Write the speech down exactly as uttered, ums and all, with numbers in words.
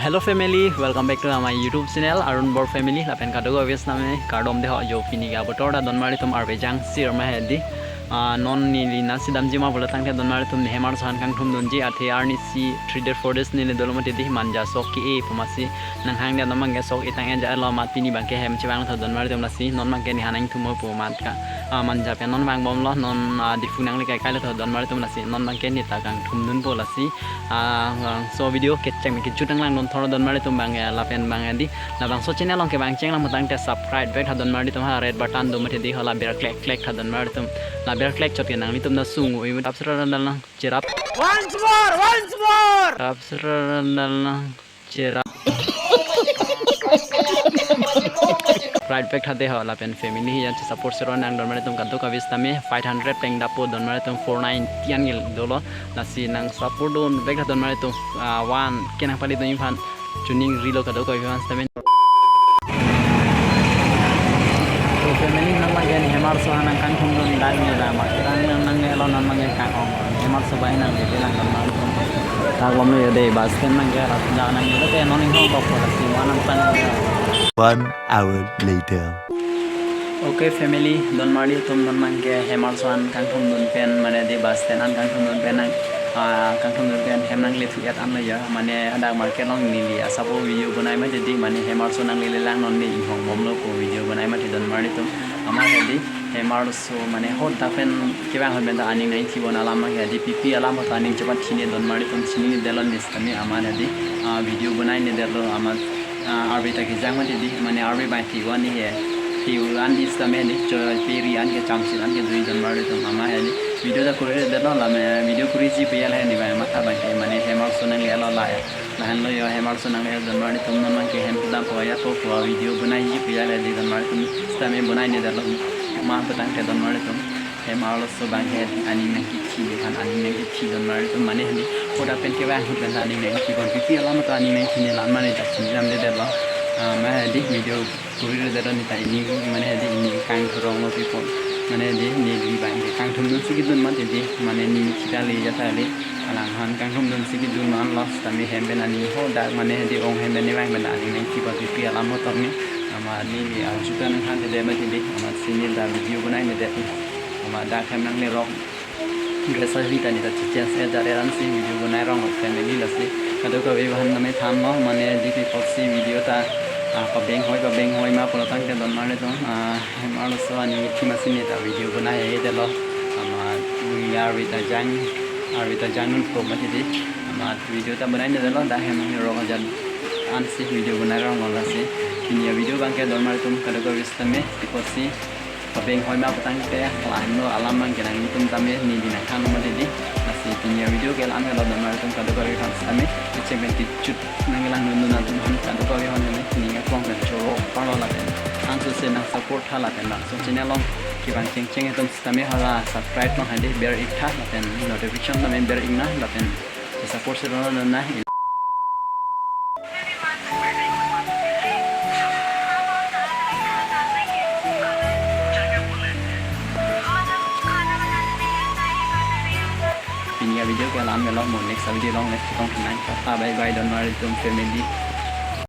Hello family, welcome back to my YouTube channel Arun Bor Family. Lapen kadokave sitame kardom dei ho. Jo pini ke abotor ta donmari atum arve jang sir ma hedi. Ah, non neli nasi damji ma pulo tangte donmari atum ne hemar ason kangthum dunji, athe arnisi three days four days neli dolo mati di, manja sok ke-e pu masi nanghang dia, non abangke sok etang eja lo, amat pini abangke hem chevang tha donmari atum, lasi non abangke ne ha nangthum pu amat ka, ah, manja pen non vangbomlo, non, ah, Diphu nangle kaikai lo tha donmari atum, lasi non abangke ne ta kangthum dunpo, lasi ah, so video kecheng me kejut nang langdun thor donmari atum abang, eh, lapen abang, eh, di labangso channel along kevang cheng lang pu tangte subscribe back tha donmari atum, ha red button do mati di, hala bell klek klek tha donmari atum. La bell klek chot ke nanglitum ta sung ui tap sra dal lang cherap. Once more, once more. Tap sra dal lang cherap. Right back tha dei ho, lapen family hi jan support sero nang donmari atum kadokave sitame, five hundred peng dapo donmari atum, four ninety an gil dolo, lasi nang support dun back tha donmari atum, ah, one K nang pali dun iphan chuning rilo kadokave aphan sitame. So family, non abangke ne hemar ason nang kangthum dun dak ni la ma kerang nang nang ne lo, non abangke kang-ong hemar ason bai nang le lang donmari atum. Dak bom lo yo dei, bus stand abangke rat ja nang yo te, non inghong bok ko, lasi mo nang tang. One hour later. Okay family, donmari atum, non abangke hemar ason kangthum dun pen, mane di bus stand an kangthum dun pen nang, ah, kangthum dun pen hem nangle thu et an lo ya, mane hadak market along neli asap o video bonai mati di, mane hemar ason nangle le lang, non ne inghong bomlo ko video bonai mati donmari atum. Amat hedi hemar ason mane hadak pen kevang ahut pen ta aning nangthi bon alam abang hedi, pipi alam ahut aning chepathi ne donmari atum, chinine detlo ne sitame, amat hedi, ah, video bonai ne detlo, amat, ah, arve ta kejang mati di, mane arve abang thiu an ni he, thiu an di sitame di, cho peri an ke chamsit an ke dui donmari atum, amat hedi video ta kuri detlo, la me video kuriji pu ya le ne abang, amat abangke mane hemar ason nangle lo la ya. Lahenlo yo, hemar ason nangle donmari atum, non abangke hem kedam po ya po pu video bonaiji pu ya le di donmari atum, sitame bonai ne detlo. Ma pu tangte donmari atum, hemar ason abangke aning nangkethi, han aning nangkethi donmari atum, mane hedi hadak pen kevang ahut pen ta aning nangthi bon, pipi alam ta aning nangthi ne, la mane ta chinidam de detlo. Ah, ma hedi video kuri ro detlo, ne ta ini mane hedi ne kangthurong lo pi pon, mane hedi neli abangke kangthum dunsi kedun mati di, mane ne thita le ja tha le, alangphan kangthum dunsi kedun man lo, sitame hem pen aning hadak mane hedi ong hem pen ne vang pen aning nangthi ba pipi alam ahut tong ne, amat neli arju ta nangthan te det mati di, amat si ne ta video bonai ne det, amat dak hem nangle rok dress avi ta ne ta change et ja re ran si video bonai rong family, lasi kadokave aphan name thanlo, mane di pi apotsi video ta, ah, pabeng hoi pabeng hoi ma pulo tangte donmari atum, ah, hemar ason aning thi masi ne ta video bonai e detlo. Amat arve ta jang, arve ta jang nun ko mati di, amat video ta bonai ne detlo, dak hem ne rok ajan ansi video bonai rong lo, lasi pini a video abangke donmari atum kadokave sitame pi apotsi pabeng hoi ma pu tangte, lahenlo alam abangke nanglitum tame neli nangthan mati di. Lasi pini a video ke la-an helo donmari atum, kadokave aphan sitame kecheng pen kejut nang langdun dun atum aphan kadokave aphan ne pini a vlog pen choro parlo lapen angsose nang support tha, lapen labangso channel along kevang cheng cheng atum sitame hala subscribe nang hadi ber ik tha, lapen notification tame ber ik nang, lapen support sero nang. Pini a video ke la-an helo, mo next video along next kong nang. Tata bye bye donmari atum family.